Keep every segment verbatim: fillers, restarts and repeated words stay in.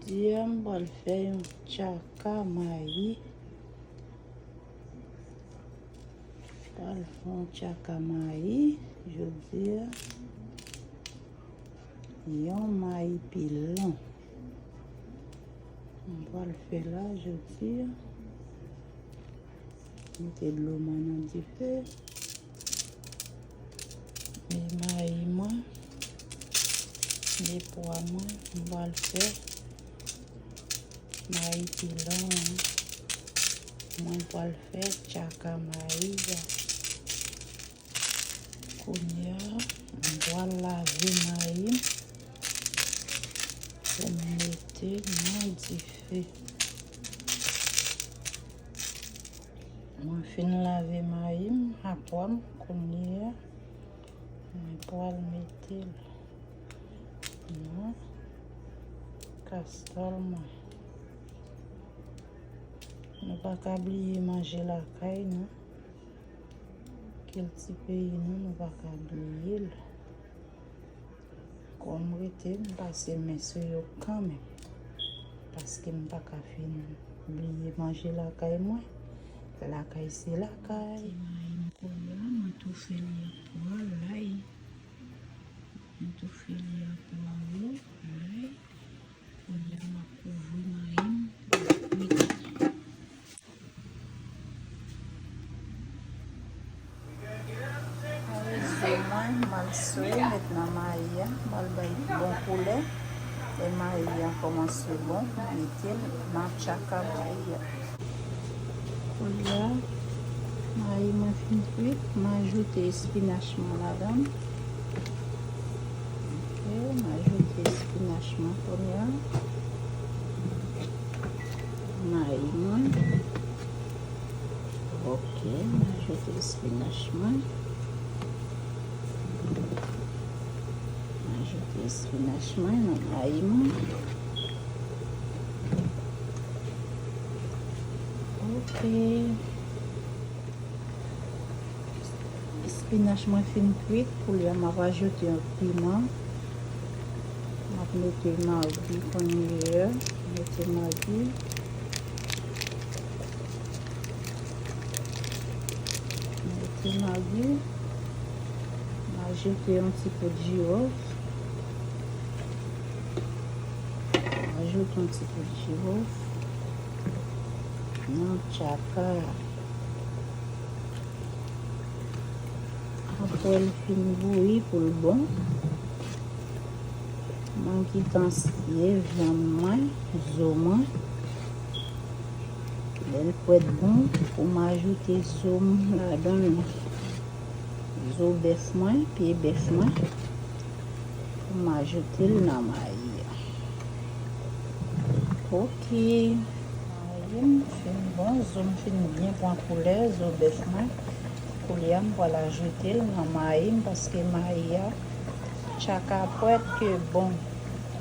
Jodi a, m pral fè yon tchaka mayi. Pral fè yon tchaka mayi jodi a. Yon mayi pilan. M pral fè la jodi a. Mete dlo mwen nan dife. E mayi mwen, e pwa mwen, m pral fè mayi pilan an. Mwen pral fè tchaka mayi a. Kounye a, m pral lave mayi m pou m mete nan dife. Mwen fin lave mayi m, apwa m, kounye a, mwen pral mete l nan kastòl mwen. Nou pa ka bliye manje lakay nou. Kilti peyi nou, nou pa ka bliye l. Kòm rete, m pase men sou yo kanmenm. Paske m pa ka fin bliye manje lakay mwen. Lakay se lakay. Ti mayi m kounye a, mwen toufe li ak pwa, lay. Mwen toufe li ak pwa yo, lay. Kounye a, m ap kouvri mayi m pou li kwit. Zo mwen, m al swe, met nan mayi a, m al bay bon koulè. Lè mayi a kòmanse bon, mete l nan tchaka mayi a. Koulye a, mayi mwen fin kwit, m ajoute espinach mwen ladan l. Ok, m ajoute espinach mwen kounye a. Mayi mwen. Ok, m ajoute espinach mwen. M ajoute espinach mwen nan mayi mwen. Ok. Espinach mwen fin kwit, koulye a m ap ajoute yon piman. M ap mete magi kounye a, mete magi. Mete magi. M ajoute yon ti poud jiwòf. M ajoute yon ti poud jiwòf nan tchaka. Apre l fin bouyi pou l bon, mwen gentan siye vyann mwen, zo mwen. Lè l prèt bon, pou m ajoute zo m ladan l. Zo bèf mwen, pye bèf mwen. Pou m ajoute l nan mayi a. Ok. Mayi m fin bon, zo m fin byen pran koulè, zo bèf mwen. Koulye a, m pral ajoute l nan mayi m paske mayi a tchaka prèt ke bon.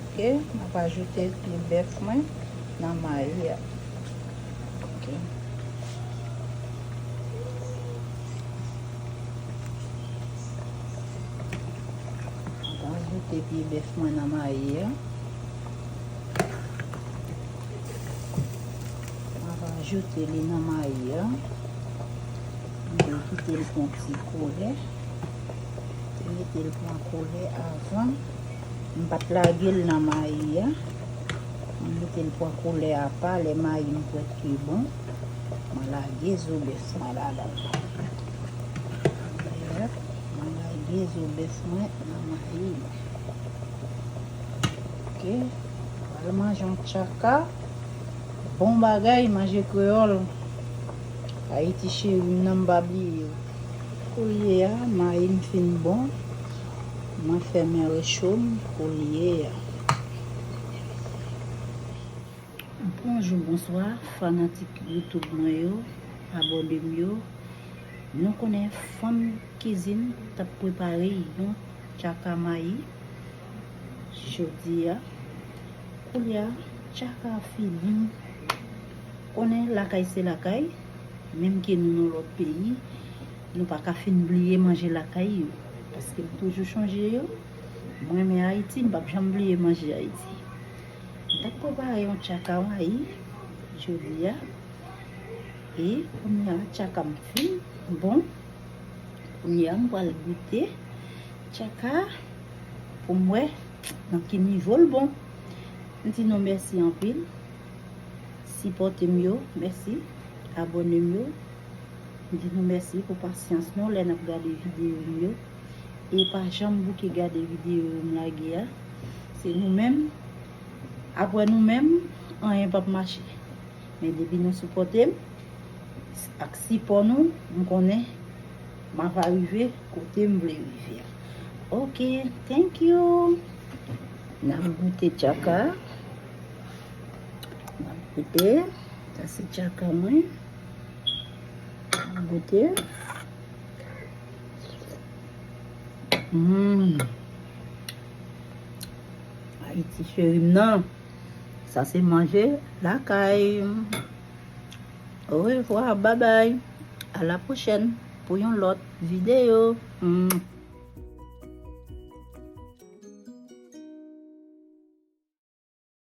Ok, m ap ajoute pye bèf mwen nan mayi a. Ok. M ap ajoute pye bèf mwen nan mayi a. M ap ajoute li nan mayi a. M vle kite l pran ti koulè. Te mete l pran koulè avan. M pa t lage l nan mayi a. Mwen mete l pran koulè apa, lè mayi m prèt ke bon, mwen lage zo bèf mwen ladan l. Yep, mwen lage zo bèf mwen nan mayi mwen. Ok, pral manje yon tchaka. Bon bagay, manje kreyòl. Ayiti cheri m nan, m pa bliye w. Koulye a, mayi m fin bon. Mwen fèmen recho m koulye a. Bonjou, bonswa, fanatik YouTube mwen yo, abòne m yo. Nou konnen fanm kizin t ap prepare yon tchaka mayi jodi a. Koulye a, tchaka fini. Konnen lakay se lakay, menm ke nou nan lòt peyi, nou pa ka fin bliye manje lakay yo. Paske m toujou chonje yo. Mwen renmen Ayiti, m p ap janm bliye manje Ayiti. M ap prepare yon tchaka mayi jodi a. E kounye a tchaka m fin bon. Kounye a m pral goute tchaka pou m wè nan ki nivo l bon. M di nou mèsi anpil. Sipòte m yo, mèsi. Abòne m yo. M di nou mèsi pou pasyans nou lè n ap gade videyo m yo. E pa janm bouke gade videyo m lage a. Se nou menm. Apre nou menm, anyen p ap mache. Men depi nou sipòte m, ak sipò nou, m konnen m ap rive kote m vle rive a. Ok, thank you. N ap goute tchaka. N ap goute. Sa se tchaka mwen. N ap goute. Mm. Ayiti cheri m nan. Sa se manje lakay. Orevwa, babay. A la pwochèn pou yon lòt videyo. Mm.